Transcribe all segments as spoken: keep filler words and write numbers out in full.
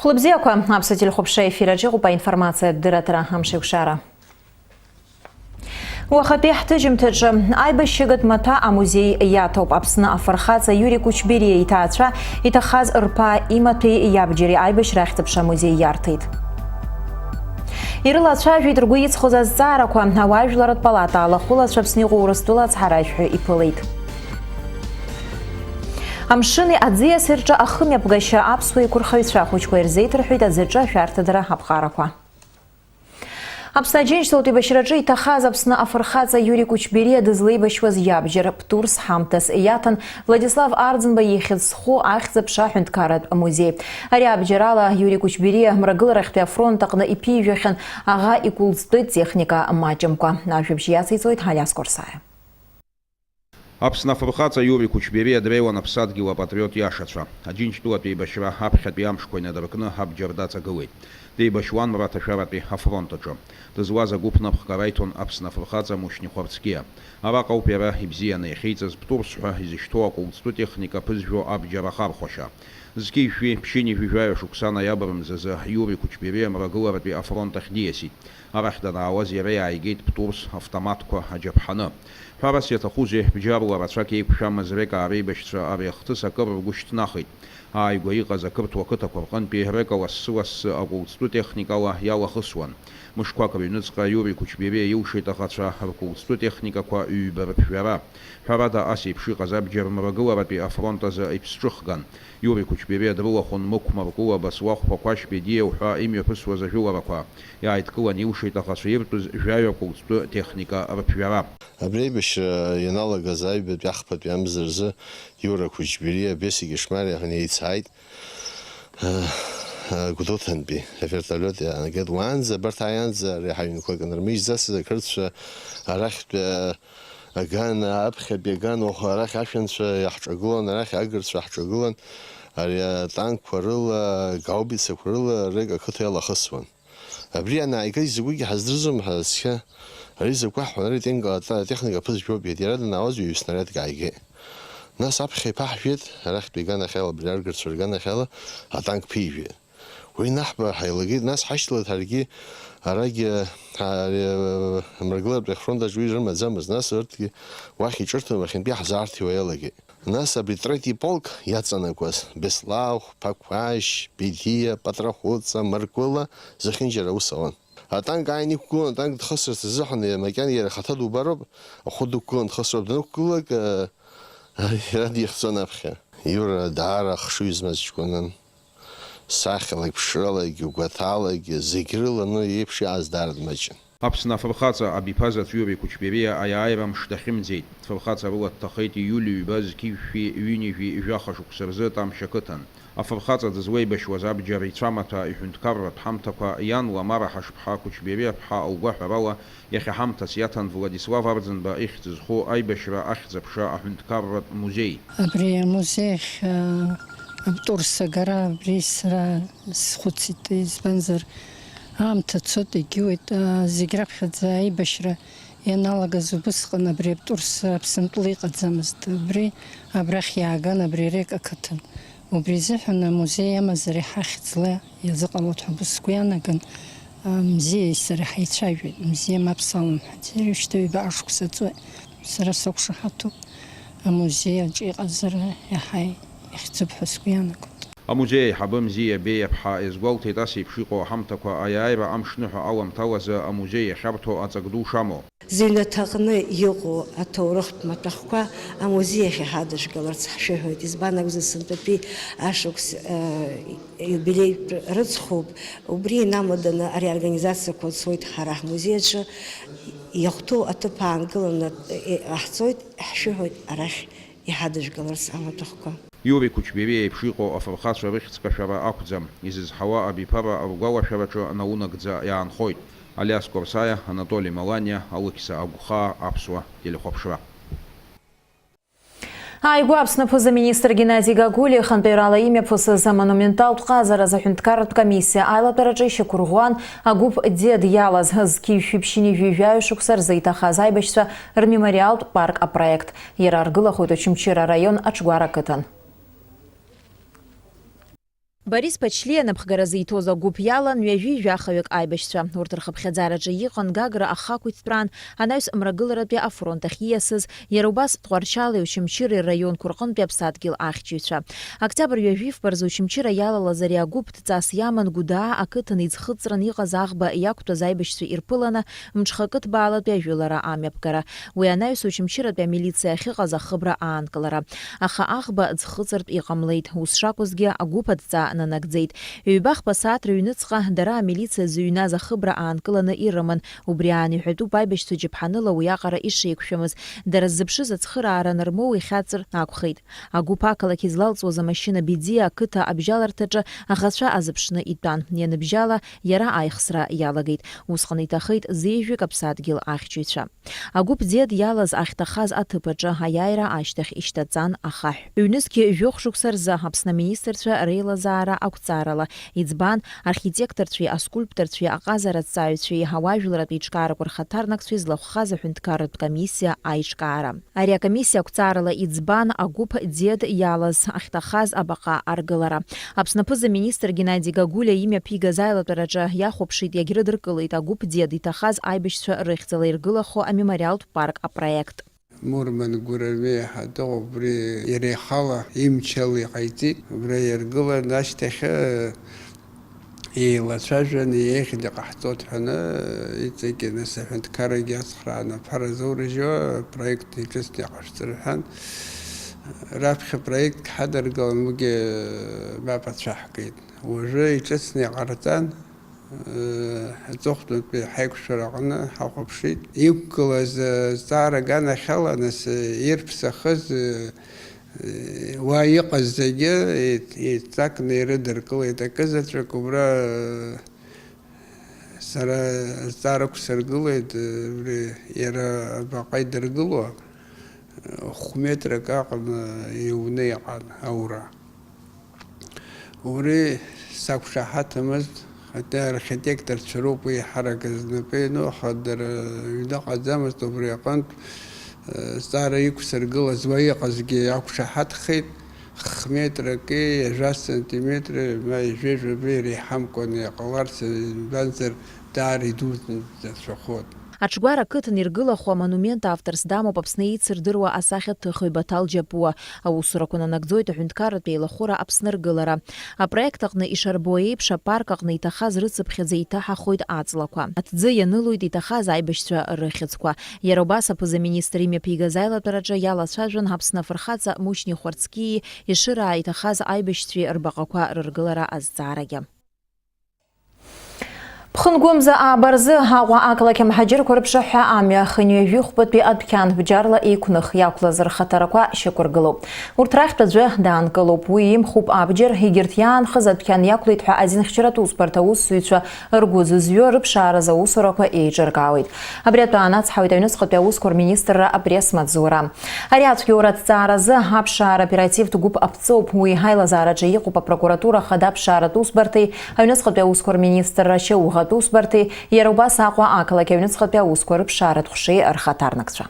Хәлыбзиақәа, аԥсуа телехәаԥшра ефир аҿы иҟоуп аинформациатә дырраҭара Амшеикәшара. Уахатәи ҳҭыжьымҭаҿы аибашьыгатә маҭәа амузеи иаҭоуп. Аԥсны афырхаҵа Иури Кучбериа иҭаацәа иҭахаз рԥа имаҭәеи иабџьари аибашьра ахьӡ-аԥша амузеи иарҭеит. Ирылацәажәеит ргәы иҵхоз азҵаарақәа, ауаажәларратә палата алахәылацәа Аԥсны иҟоу Урыстәыла ацҳаражәҳәаҩ иԥылеит. Амшыни аӡиаси рҿы ахымҩаԥгашьа аԥсуа еиқәырхаҩцәа ахәыҷқәа ирзеиҭарҳәеит аӡаҿы ашәарҭадара аԥҟарақәа. Аԥсны Аџьынџьтәылатә еибашьраҿы иҭахаз Аԥсны афырхаҵа Иури Кучбериа дызлеибашьуаз иабџьар ԥҭурс ҳамҭас иаҭан Владислав Арӡынба ихьӡ зху ахьӡ-аԥша аҳәынҭқарратә музеи. Ари абџьарала Иури Кучбериа Мрагыларахьтәи афронт аҟны иԥижәахьан аӷа икәылӡтәы техника маҷымкәа. Ажәабжь иациҵоит Алиас Корсаиа. Аԥсны афырхаҵа Иури Кучбериа дреиуан аԥсадгьыл апатриот иашацәа. Аџьынџьтәылатә еибашьра аԥхьатәи амшқәа инадыркны абџьар даҵагылеит. Деибашьуан Мраҭашәаратәи афронт аҿы. Дызлаз агәыԥ напхгара иҭон Аԥсны афырхаҵа Мушьни Хәарцкиа. Араҟа ауп иара ибзианы иахьеиҵаз Птурс ҳәа изышьҭоу акәылӡтәы техника ԥызжәо абџьар ахархәашьа. Зқьи жәшәи ԥшьынҩажәи жәаҩа шықәса ноиабр мзазы Иури Кучбериа Мрагыларатәи афронт ахь диасит. Арахь данаауаз иара иааигеит Птурс автоматқәа аџьаԥҳаны. Ҳәарас иаҭахузеи, бџьарла рацәак еиқәшәамыз Рекаа реибашьцәа ари ахҭыс акыр ргәы шьҭнахит. Ааигәа иҟаз ақырҭуа қыҭақәа рҟынтәи Река лассы-лассы акәылӡтәы техникала иалахысуан. Мышқәак рыҩныҵҟа Иури Кучбериа илшеит аӷацәа ркәылӡтәы техникақәа ҩба рыԥжәара. Ҳәарада, ас еиԥш иҟаз абџьар Мрагыларатәи афронт азы иԥсҿыхган. Иури Кучбериа дрылахәын Мықә Маркәыла, Баслахә Ԥақәашь, Бедиа уҳәа имҩаԥысуаз ажәыларақәа. Иааидкылан илшеит аӷацәа иртәыз жәаҩа кәылӡтәы техника рыԥжәара. Абри аибашьра ианалагаз аҩбатәи ахԥатәи амза рзы Иура Кучбериа Бесик Ешмариа ҳәа иеицааит. Гәдоуҭантәи авертолиот иаанагеит. Уаанӡа, абарҭ ааиаанӡа ари ҳаҩнқәа кны рмыжьӡацыз ақырҭцәа арахьтәи аган, аԥхьатәи аган, уаха арахь ашәанцәа иаҳҿагылан, арахь агырцәа ҳҿагылан, ари атанкқәа рыла, гаубицақәа рыла Река ақыҭа иалахысуан. Абри анааига изакәыгьы ҳаздырӡом ҳәа цқьа, ари закәу ҳҳәон, ари тенк-, ата-, атехника ԥызжәоуп, иара данаауаз ҩаҩ снарядк ааигеит. Нас аԥхьа иԥаҳжәеит, арахьтәи иганахьала, абри аргырцәа рганахьала атанк ԥижәеит. Уи наҳба ҳаилагеит, нас ҳашьҭалеит ҳаргьы, арагьы, ҳа-, ари, Мрагыларатәи афронт аҿы уи рымаӡамызт, нас урҭгьы уахь иҿырҭын, уахьынтәи ҳзаарҭиуа иалагеит. Нас абри третий полк иаҵанакуаз, Беслахә, Ԥақәашь, Бедиа, Патрахәыҵа, Маркәыла зехьынџьара аус ауан. Атанк ааины иқәгылан, атанк дхысырц азыҳәан, макьана иара ихаҭа дубароуп, ахәы дықәгылан дхысроуп, данықәгылак, э, иара дихҵон аԥхьа. Иура даара ахшыҩ змаз ҷкәынан. Сахьалагь, ԥшралагь, гәаҭалагь, зегь рыла, ну, иеиԥш иааз даара дмаҷын. Аԥсны афырхаҵа абиԥазаҵә Иури Кучбериа аиааира амш дахьымӡеит. Фырхаҵа рыла дҭахеит ииуль ҩба зқьи жәшәи ҩынҩажәи жәаха шықәса рзы Тамшь ақыҭан. Афырхаҵа дызлеибашьуаз абџьар ицәамаҭәа иҳәынҭқарратә ҳамҭақәа иан Ламара Ҳашԥҳа Кучбериа-ԥҳа лгәаҳәарала иахьа ҳамҭас иаҭан Владислав Арӡынба ихьӡ зху аибашьра ахьӡ-аԥша аҳәынҭқарратә музеи. Абри амузеи ахь, а, Птурс агара абри сара схәыцит, избанзар, аамҭа цоит, егьиуеит, а, зегь раԥхьаӡа аибашьра ианалагаз убысҟан абри Птурс Аԥсынтәыла иҟаӡамызт. Абри абрахь иааган абри Река ақыҭан. Убри азыҳәан амузеи амазар иаҳа хьӡла иазыҟалоит ҳәа убас сгәы иаанаган, а, Мзиеи сареи ҳаицәажәеит. Мзиа мап салымҳәаӡеит, уажәшьҭа ҩба шықәса ҵуеит. Сара сақәшаҳаҭуп, амузеи аҿы иҟазар иаҳа ихьӡуп ҳәа сгәы иаанагоит. Амузеи аиҳабы Мзиа Беиа-ԥҳа иазгәалҭеит, ас еиԥш иҟоу аҳамҭақәа аиааира амшныҳәа аламҭалазы амузеи иахьарҭо аҵак ду шамоу. Зыҩнаҭаҟны иҟоу аҭоурыхтә маҭәахәқәа амузеи ахь иҳадыжәгаларц ҳшәыҳәоит, избан акәзар, сынтәатәи ашықәс, э, иубилеитә рыцхәуп. Убри инамаданы ари аорганизациақәа цоит ҳара ҳмузеи аҿы, иахәҭоу аҭыԥ аанкыланы, э, иҟаҳҵоит, ҳшәыҳәоит арахь иҳадыжәгаларц амаҭәахәқәа. Иури Кучбериа еиԥш иҟоу афырхацәа рыхьӡ кашәара ақәӡам, изызҳауа абиԥара ргәалашәараҿы наунагӡа иаанхоит. Алиас Корсаиа, Анатоли Маланиа, Алықьса Агәхаа, Аԥсуа телехәаԥшра. Ааигәа Аԥсны аԥыза-министр Геннади Гагулиа ихантәаҩрала имҩаԥысыз амонументалтә ҟазара азы аҳәынҭқарратә комиссиа аилатәараҿы ишьақәырӷәӷәан, агәыԥ Дед иалаз зқьи жәшәи ԥшьынҩажәи жәаҩа шықәса рзы иҭахаз аибашьцәа рмемориалтә парк апроект. Иара аргылахоит Очамчыра араион Аҿгәара ақыҭан. Борис Ԥачлиа напхгара зиҭоз агәыԥ иалан ҩажәи жәахаҩык аибашьцәа. Урҭ рхыԥхьаӡараҿы иҟан Гагра ахақәиҭтәраан анаҩс Мрагыларатәи афронт ахь ииасыз, иара убас Тҟәарчали Очамчыреи рраионқәа рҟынтәи аԥсадгьыл ахьчаҩцәа. Октиабр ҩажәи фба рзы Очамчыра иалалаз ари агәыԥ дҵас иаман Гәдаа ақыҭан иӡхыҵран иҟаз аӷба иақәтәаз аибашьцәа ирԥыланы мҽхакы ҭбаалатәи ажәылара амҩаԥгара. Уи анаҩс Очамчыратәи амилициа ахьыҟаз ахыбра аанкылара. Аха аӷба ӡхыҵыртә иҟамлеит. Ус шакәызгьы, агәыԥ адҵа нанагӡеит. Ҩба-хԥа сааҭ рыҩныҵҟа дара амилициа зыҩназ ахыбра аанкыланы ирыман. Убри аан иҳәатәуп аибашьцәа џьаԥҳаныла уиаҟара ишеиқәшәамыз. Дара ззыԥшыз ацхыраара анырмоу ихьаҵыр акәхеит. Агәыԥ ақалақь излалҵуаз амашьына Бедиа ақыҭа абжьаларҭаҿы аӷацәа азыԥшны итәан. Ианыбжьала, иара аихсра иалагеит. Усҟан иҭахеит зеижәҩык аԥсадгьыл ахьчаҩцәа. Агәыԥ Дед иалаз ахьҭахаз аҭыԥ аҿы аиааира ашьҭахь ишьҭаҵан ахаҳә. Ҩнызқьи жәохә шықәса рзы Аԥсны аминистрцәа реилазаара ақәҵарала иӡбан, архитекторцәеи аскульпторцәеи аҟазара аҭҵааҩцәеи ауаажәларратә еиҿкаарақәа рхаҭарнакцәеи злахәхаз аҳәынҭқарратә комиссиа аиҿкаара. Ари акомиссиа ақәҵарала иӡбан агәыԥ Дед иалаз ахьҭахаз абаҟа аргылара. Аԥсны аԥыза-министр Геннади Гагулиа имҩаԥигаз аилатәараҿы иахәаԥшит, иагьрыдыркылеит агәыԥ Дед иҭахаз аибашьцәа рыхьӡала иргылахо амемориалтә парк апроект. Мурман Гурами ҳәа дыҟоуп, убри иара ихала имчала иҟаиҵеит. Убра иргылан ашьҭахь, еилацәажәан, еиӷьны иҟаҳҵоит ҳәаны, иҵегьы нас аҳәынҭқаррагьы ацхрааны аԥара зоурыжьуа апроект иҿыцны иҟашәҵар ҳәан, раԥхьа проектк ҳадыргалан, уигьы мап ацәаҳкит. Уажәы иҿыцны иҟарҵан, аҵыхәтәантәи ҳаиқәшәара аҟны ҳахәаԥшит. Иқәгылаз, э, зҵаара аганахьала, нас, э, ирԥсахыз, э, уа иҟаз зегьы еит-, еицакны ирыдыркылеит. Акызаҵәык убра, э, сара зҵаара ықәсыргылеит, э, убри иара абаҟа идыргыло, э, хә-метрак аҟны иуны иҟан аура. Убри сақәшаҳаҭымызт, хотя архитекторцәа роуп уи еиҳарак знапы иану, аха дара ҩныҟаӡамызт, убри аҟынтә, э, зҵаара иқәсыргылаз уа иҟазгьы ақәшаҳаҭхеит, х-метраки, ҩажәа сантиметри, ма ҩажәи жәаба иреиҳамкәаны иҟаларц, избанзар, даара идуӡӡацәахоит. Аҽгәара ақыҭан иргылахо амонумент авторс дамоуп Аԥсны еицырдыруа асахьаҭыхҩы Баҭал Џьапуа. Аусурақәа нанагӡоит аҳәынҭқарратә еилахәыра Аԥсны ргылара. Апроект аҟны ишарбо еиԥш, апарк аҟны иҭахаз рыцыԥхьаӡа иҭаҳахоит аҵлақәа. Аҭӡы ианылоит иҭахаз аибашьцәа рыхьӡқәа. Иара убас аԥыза-министр имҩаԥигаз аилатәараҿы иалацәажәон Аԥсны афырхаҵа Мушьни Хәарцкии Ешыраа иҭахаз аибашьцәеи рбаҟақәа рыргылара азҵаарагьы. Ԥхынгәымза ааба рзы Аҟәа ақалақь амҳаџьырқәа рыԥшаҳәа амҩа хынҩажәи хәбатәи адәқьан бџьарла еиқәных иақәлаз рхаҭарақәа шьақәыргылоуп. Урҭ рахьтә аӡәы даанкылоуп. Уи имхуп абџьар, егьырҭ иаанхаз адәқьан иақәлеит ҳәа азинхьчаратә усбарҭа аусзуҩцәа ргәы зызҩо рыԥшааразы аусурақәа еиҿыркаауеит. Абри атәы аанацҳауеит аҩныҵҟатәи аусқәа рминистрра апресс-маҵзура. Ари ацәгьоура аҭҵааразы аԥшаара оперативтә гәыԥ аԥҵоуп. Уи ҳаилазаараҿы иҟоуп апрокуратура ахада аԥшааратә усбарҭеи, аҩныҵҟатәи аусқәа рминистрра ашьауӷатә усбарҭеи, иара убас Аҟәа ақалақь аҩныҵҟатәи аусқәа рыԥшааратә хәшеи рхаҭарнакцәа.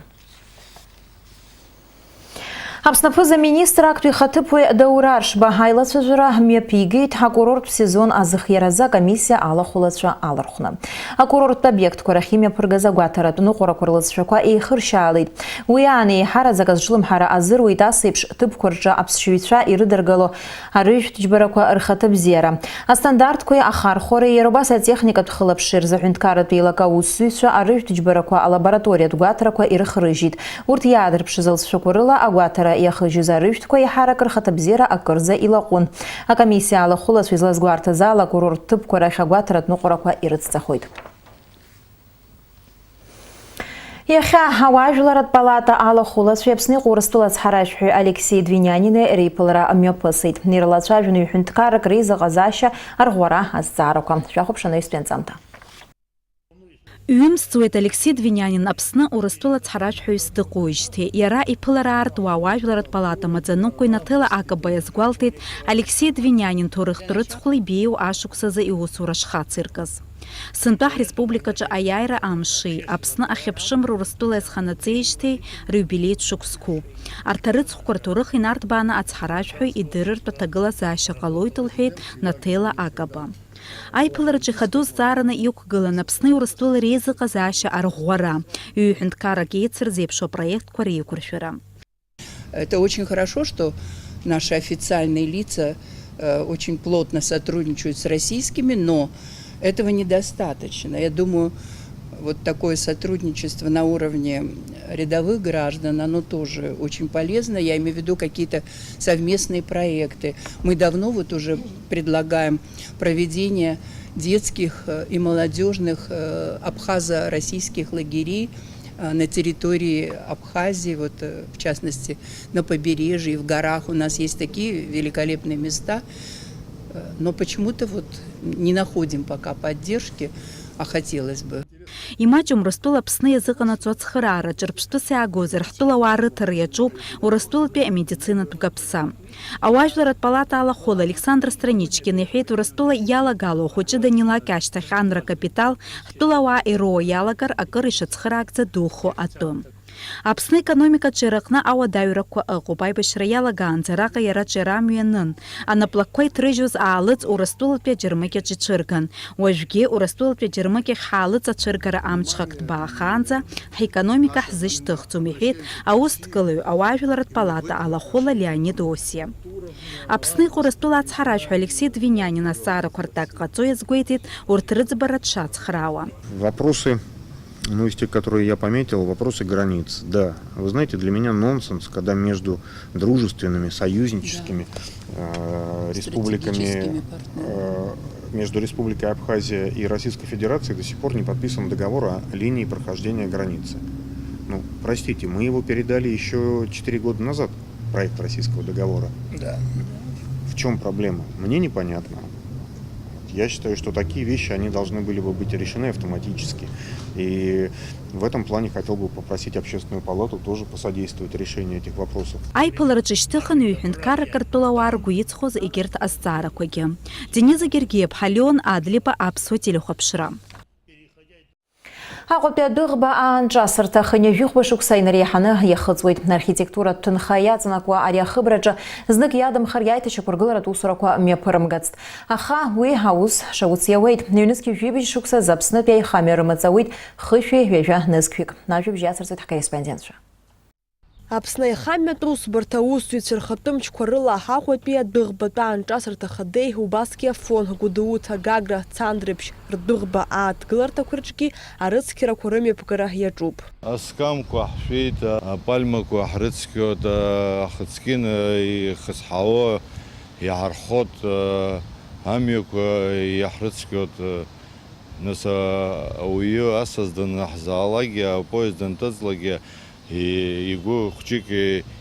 Аԥсны аԥыза-министр актәи ихаҭыԥуаҩ Даур Аршба аилацәажәара мҩаԥигеит акурорттә сезон азыхиаразы акомиссиа алахәылацәа алархәны. Акурорттә обиектқәа рахь имҩаԥыргаз агәаҭаратә ныҟәарақәа рлыҵшәақәа еихыршьаалеит. Уи аан еиҳараӡак азҿлымҳара азыруит ас еиԥш ҭыԥқәа рҿы аԥсшьаҩцәа ирыдыргало арыжәтә џьбарақәа рхаҭабзиара. Астандартқәеи ахархәареи, иара убас атехникатә хылаԥшреи рзы аҳәынҭқарратә еилакы аусзуҩцәа арыжәтә џьбарақәа алабораториатә гәаҭарақәа ирыхрыжьит. Урҭ иаадырԥшыз алҵшәақәа рыла агәаҭара иахыжьыз арыжәтәқәа еиҳарак рхаҭабзиара акырӡа илаҟәын. Акомиссиа алахәылацәа излазгәарҭаз ала, акурорттә ҭыԥқәа рахь агәаҭаратә ныҟәарақәа ирыцҵахоит. Иахьа ауаажәларратә палата алахәылацәеи Аԥсны иҟоу Урыстәыла ацҳаражәҳәаҩ Алексеи Двинянини реиԥылара мҩаԥысит. Ирылацәажәон ҩ-ҳәынҭқаррак реизыҟазаашьа арӷәӷәара азҵаарақәа. Шәахәаԥш анаҩстәи анҵамҭа. Ҩымз ҵуеит Алексеи Двинянин Аԥсны Урыстәыла ацҳаражәҳәаҩыс дыҟоуижьҭеи. Иара иԥылара аартуа ауаажәларратә палата амаӡаныҟәгаҩ Наҭела Акаба иазгәалҭеит Алексеи Двинянин ҭоурыхтә рыцхәла ибеиоу ашықәсазы иусура шхацыркыз. Сынтәа ҳреспубликаҿы аиааира амши, Аԥсны ахьыԥшымра Урыстәыла иазханаҵеижьҭеи рыҩбилеитә шықәсқәоуп. Арҭ арыцхәқәа рҭоурых инарҭбааны ацҳаражәҳәаҩ идырыртә аҭагылазаашьа ҟалоит, лҳәеит Наҭела Акаба. Аиԥылараҿы ихадоу зҵаараны иқәгылан Аԥсни Урыстәылеи реизыҟазаашьа арӷәӷәара, ҩ-ҳәынҭқаррак еицырзеиԥшу апроектқәа реиқәыршәара. Это очень хорошо, что наши официальные лица, э, очень плотно сотрудничают с российскими, но этого недостаточно. Я думаю, вот такое сотрудничество на уровне рядовых граждан, оно тоже очень полезно. Я имею в виду какие-то совместные проекты. Мы давно вот уже предлагаем проведение детских, э, и молодежных, э, абхазо-российских лагерей, э, на территории Абхазии, вот, э, в частности, на побережье, в горах. У нас есть такие великолепные места, э, но почему-то вот не находим пока поддержки, а хотелось бы. Имаҷым Урыстәыла Аԥсны иазыҟанаҵо ацхыраара, ҿырԥштәыс иаагозар, ҳтәылауаа рыҭара иаҿуп Урыстәылатәи амедицинатә каԥса. Ауаажәларратә палата алахәыла Александр Страничкин иҳәеит, Урыстәыла иалагало ахәыҷы данилак ашьҭахь анра капитал ҳтәылауаа ироуа иалагар акыр ишацхыраагӡа духо атәы. Аԥсны аекономикаҿы иара аҟны ауадаҩрақәа ыҟоуп. Аибашьра иалагаанӡа араҟа иара ҿиара амҩа ианын. Анаплакқәа иҭрыжьуаз аалыҵ Урыстәылатәи аџьармыкьаҿ иҽырган. Уажәгьы Урыстәылатәи аџьармыкьахь ҳаалыҵ ацәыргара амҽхак ҭбаахаанӡа ҳекономика ҳзышьҭыхӡом, иҳәеит аусҭгылаҩ ауаажәларратә палата алахәыла Леонид Осиа. Аԥсны иҟоу Урыстәыла ацҳаражәҳәаҩ Алексеи Двинянин азҵаарақәа рҭак ҟаҵо иазгәеиҭеит урҭ рыӡбара дшацхраауа. Вопросы, ну, из тех, которые я пометил, вопросы границ. Да, вы знаете, для меня нонсенс, когда между дружественными, союзническими, э, республиками, стратегическими партнерами, э, между Республикой Абхазия и Российской Федерацией до сих пор не подписан договор о линии прохождения границы. Ну, простите, мы его передали еще четыре года назад, проект российского договора. Да. В чем проблема? Мне непонятно. Я считаю, что такие вещи, они должны были бы быть решены автоматически. И в этом плане хотел бы попросить Общественную палату тоже посодействовать решению этих вопросов. Аиԥылараҿы ишьҭыхын ҩ-ҳәынҭқаррак ртәылауаа ргәы иҵхоз егьырҭ азҵаарақәагьы. Дениза Гергиеԥҳа, Леон Адлеиба, Аԥсуа телехәаԥшра. Аҟәатәи адәыӷба аанҿасырҭа хынҩажәи хәба шықәса инареиҳаны иахыҵуеит. Архитектуратә ҭынха иаҵанакуа ари ахыбраҿы знык иадамхар иааит ашьақәыргыларатә усурақәа мҩаԥырымгацт. Аха уи аус шауц иауеит. Ҩнызқь жәибжь шықәсазы Аԥснытәи аихамҩа рымаҵ ауит хышәи ҩажәа нызқьҩык. Ажәабжь иацырҵоит ҳкорреспондентцәа. Аԥсны аихамҩатә усбарҭа аусзуҩцәа рхатәы мчқәа рыла Аҟәатәи адәыӷбатә аанҿасырҭа ахадеи убасгьы Афон, Гәдоуҭа, Гагра, Цандрыԥшь рдәыӷба ааҭгыларҭақәа рҿгьы арыцқьарақәа рымҩаԥгара иаҿуп. Аскамқәа ҳшәеит, апальмақәа ҳрыцқьоит, ахыцқьын ихызҳауа иаҳархот, амҩақәа иаҳрыцқьоит. Нас ауаҩы асас данаҳзаалакгьы, апоезд данҭыҵлакгьы, и-, игәы хәҷык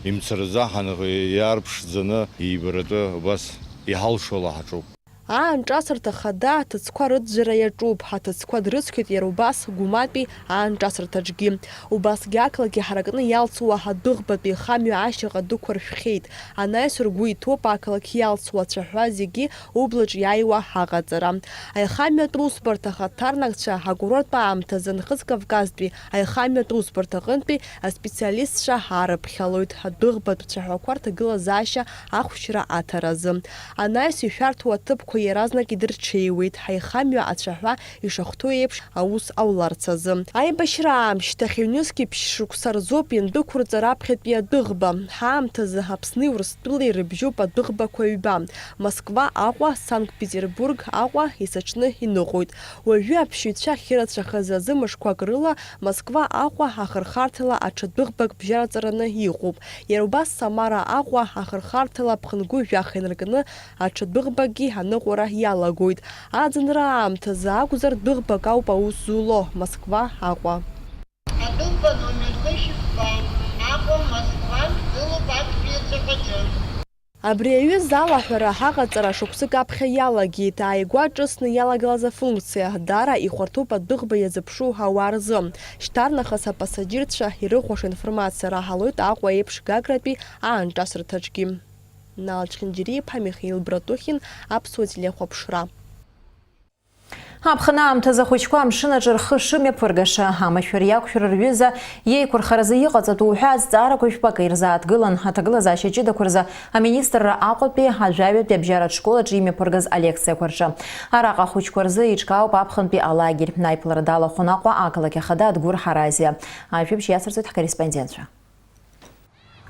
имцырзаҳан, иаарԥшӡаны, ибаратәы убас иҳалшола ҳаҿуп. Аанҿасырҭа хада аҭыӡқәа рыӡәӡәара иаҿуп, ҳаҭыӡқәа дрыцқьоит иара убас Гәматәи аанҿасырҭаҿгьы. Убасгьы ақалақь иҳаракны иалҵуа адәыӷбатәи ихамҩа ашьаҟа дықәыршәхьеит. Анаҩс ргәы иҭоуп ақалақь иалҵуа ацәаҳәа зегьы ублаҿ иааиуа аҟаҵара. Аихамҩатә усбарҭа ахаҭарнакцәа акурорттә аамҭазы Нхыҵ Кавказтәи аихамҩатә усбарҭа аҟынтәи аспециалистцәа аарыԥхьалоит адәыӷбатә цәаҳәақәа рҭагылазаашьа ахәшьра аҭаразы. Анаҩс ишәарҭоу аҭыԥқәа иаразнак идырҽеиуеит, ҳаихамҩа ацәаҳәа ишахәҭоу еиԥш аус ҟауларц азы. Аибашьра аамышьҭахь ҩнызқь ԥшь шықәса рзоуп иандәықәырҵа раԥхьатәи адәыӷба. Ҳаамҭазы Аԥсни Урыстәылеи рыбжьоуп адәыӷбақәа ҩба, Москва Аҟәа, Санкт-Петербург Аҟәа исаҽны иныҟәоит. Уажәы аԥшьаҩцәа ахьырацәахаз азы мышқәак рыла Москва Аҟәа ахырхарҭала аҽа дәыӷбак бжьараҵараны иҟоуп. Иара убас Самара Аҟәа ахырхарҭала ԥхынгәы жәаха инаркны аҽа дәыӷбакгьы аныҟәара иалагоит. Аӡынра аамҭазы акәзар, дәыӷбак ауп аус зуло, Москва Аҟәа. Адәыӷба номер хышәи хәба, Аҟәа, Москва, дгылоуп актәи аҵәаҳәаҿы. Абри аҩыза алаҳәара аҟаҵара шықәсык аԥхьа иалагеит, ааигәа ҿыцны иалагылаз афункциа, даара ихәарҭоуп адәыӷба иазыԥшу ауаа рзы. Шьҭарнахыс апассаџьырцәа ирыхәаша информациа раҳалоит Аҟәа еиԥш Гагратәи аанҿасырҭаҿгьы. Нал Чхинџьириа-иԥа, Михаил Братухин, Аԥсуа телехәаԥшра. Аԥхын аамҭазы ахәыҷқәа амшын аҿы рхы шымҩаԥыргаша, амашәыр иақәшәара рҩыза иеиқәырхаразы иҟаҵатәу уҳәа азҵаарақәа жәпакы ирзааҭгылан, аҭагылазаашьа ҷыдақәа рзы аминистрра Аҟәатәи ажәаҩатәи абжьаратә школ аҿы имҩаԥыргаз алекциақәа рҿы. Араҟа ахәыҷқәа рзы еиҿкаауп аԥхынтәи алагер. Аиԥылара далахәын Аҟәа ақалақь ахада Адгәыр Ҳаразиа. Ажәабжь иацырҵоит ҳкорреспондентцәа.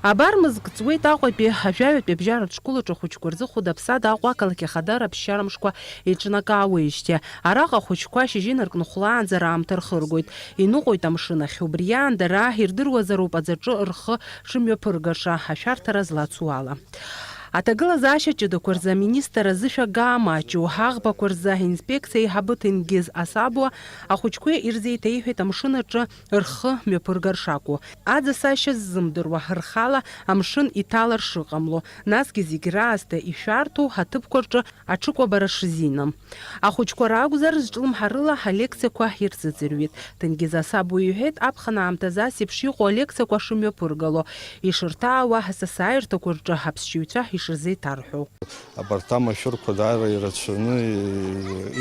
Абар мызк ҵуеит Аҟәатәи ажәаҩатәи абжьаратә школ аҿы ахәыҷқәа рзы хәыда-ԥсада Аҟәа ақалақь ахада раԥсшьара мшқәа еиҿнакаауеижьҭеи. Араҟа ахәыҷқәа шьыжьы инаркны хәлаанӡа раамҭа рхыргоит. Иныҟәоит амшын ахь, убри аан дара ирдыруазароуп аӡаҿы рхы шымҩаԥыргаша, ашәарҭара злацу ала. Аҭагылазаашьа ҷыдақәа рзы аминистр азышәага амаҷу аӷбақәа рзы аинспекциа аиҳабы Ҭенгиз Асабуа ахәыҷқәа ирзеиҭеиҳәеит амшын аҿы рхы мҩаԥыргар шакәу, аӡа сашьа ззымдыруа, рхала амшын иҭалар шыҟамло, насгьы зегь раасҭа ишәарҭоу ҳаҭыԥқәа рҿы аҽыкәабара шзиным. Ахәыҷқәа ракәзар, зҿлымҳарыла алекциақәа ирзыӡырҩит. Ҭенгиз Асабуа иҳәеит, аԥхын аамҭазы ас еиԥш иҟоу алекциақәа шымҩаԥыргало, ишырҭаауа асасааирҭақәа рҿы аԥсшьаҩцәа ишырзеиҭарҳәо. Абарҭ амашәырқәа даара ирацәаны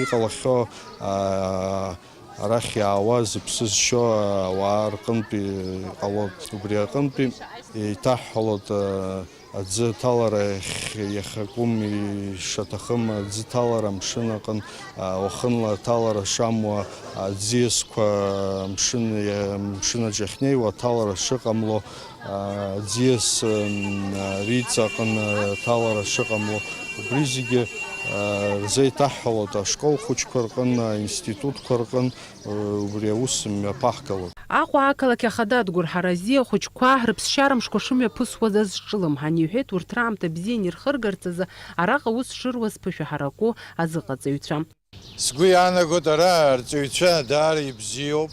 иҟалахьоу, аа, арахь иаауа зыԥсы зшьо ауаа рҟынтәи иҟалоит. Убри аҟынтәи еиҭаҳҳәалоит, аа, аӡы аҭалара иахь-, иахьакәым ишаҭахым аӡы аҭалара амшын аҟын, аа, уахынла аҭалара шамуа, аӡиасқәа амшын, амшын аҿы иахьнеиуа аҭалара шыҟамло, аа, аӡиас, м, риҵаҟын аҭалара шыҟамло, убри зегьы, аа, рзеиҭаҳҳәалоит ашкол хәыҷқәа рҟын, аинститутқәа рҟын, убри аус мҩаԥаҳгалоит. Аҟәа ақалақь ахада Адгәыр Ҳаразиа ахәыҷқәа рыԥсшьара мшқәа шымҩаԥысуаз азҿлымҳан, иҳәеит, урҭ раамҭа бзиан ирхыргарц азы араҟа аус шыруаз ԥышәаҳараку азыҟаҵаҩцәа. Сгәы иаанагоит, ара арҵаҩцәа даара ибзиоуп.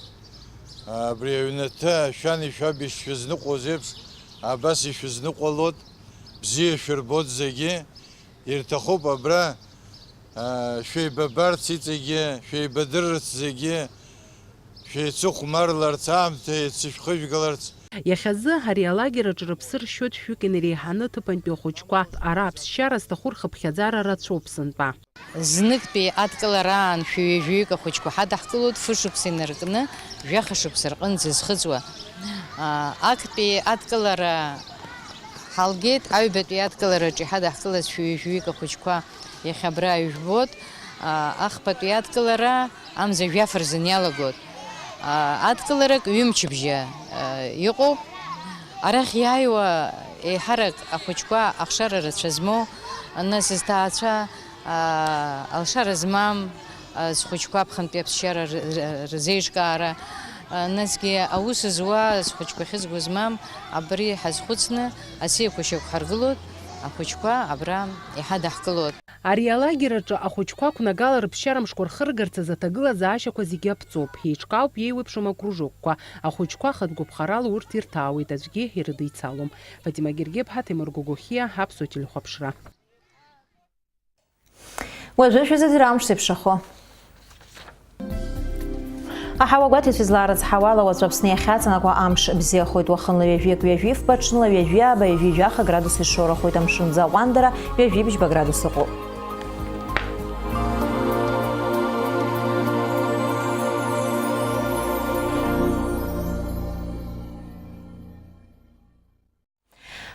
Абри аҩнаҭа шәани шәаби шшәызныҟәоз еиԥш, абас ишәызныҟәалоит, бзиа шәырбоит зегьы. Ирҭахуп абра, аа, шәеибабарц иҵегьы, шәеибадырырц зегьы, шәеицыхәмарларц, аамҭа еицышәхыжәгаларц. Иахьазы ари алагер аҿы рыԥсы ршьоит шәҩык инареиҳаны аҭыԥантәи ахәыҷқәа. Ара аԥсшьара зҭаху рхыԥхьаӡара рацәоуп сынтәа. Зныктәи адкылараан шәи ҩажәаҩык ахәыҷқәа ҳадаҳкылоит, фышықәса инаркны, жәаха шықәса рҟынӡа зхыҵуа. Аа, актәи адкылара ҳалгеит, аҩбатәи адкылараҿы иҳадаҳкылаз шәи ҩажәаҩык ахәыҷқәа иахьа абра ижәбоит. Аа, ахԥатәи адкылара амза жәаф рзын иалагоит. Аа, адкыларак ҩымчыбжьа, аа, иҟоуп. Арахь иааиуа еиҳарак ахәыҷқәа ахшара рацәа змоу, нас зҭаацәа, аа, алшара змам, аа, зхәыҷқәа аԥхынтәи аԥсшьара р-, р-, рзеиҿкаара, аа, насгьы аус зуа зхәыҷқәа ахьызго змам, абри ҳазхәыцны асиақәа шьақәҳаргылоит, ахәыҷқәа абра иҳадаҳкылоит. Ари алагер аҿы ахәыҷқәа ақәнагала рыԥсшьара мшқәа рхыргарц азы аҭагылазаашьақәа зегьы аԥҵоуп, еиҿкаауп иеиуеиԥшым акружокқәа, ахәыҷқәа ахатә гәаԥхарала урҭ ирҭаауеит, аӡәгьы ирыдицалом. Фатима Гергеԥҳа, Ҭемыр Гогохиа, Аԥсуа телехәаԥшра. Уажәы шәзыӡырҩ амш зеиԥшрахо. Аҳауа гәаҭеицәа излаарыцҳауала, уаҵәы Аԥсны иахьаҵанакуа амш бзиахоит, уахынла ҩажәи акы, ҩажәи фба, ҽынла ҩажәи ааба, ҩажәи жәаха градус ишоурахоит, амшын ӡаҟәандара ҩажәи бжьба градус ыҟоуп.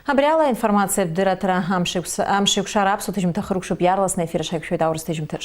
Абри ала аинформациатә дырраҭара амшеиқәс-, амшеикәшара аԥсуа ҭыжьымҭа хыркәшоуп, иаарласны аефир аҿы ҳаиқәшәоит аурыс ҭыжьымҭаҿ.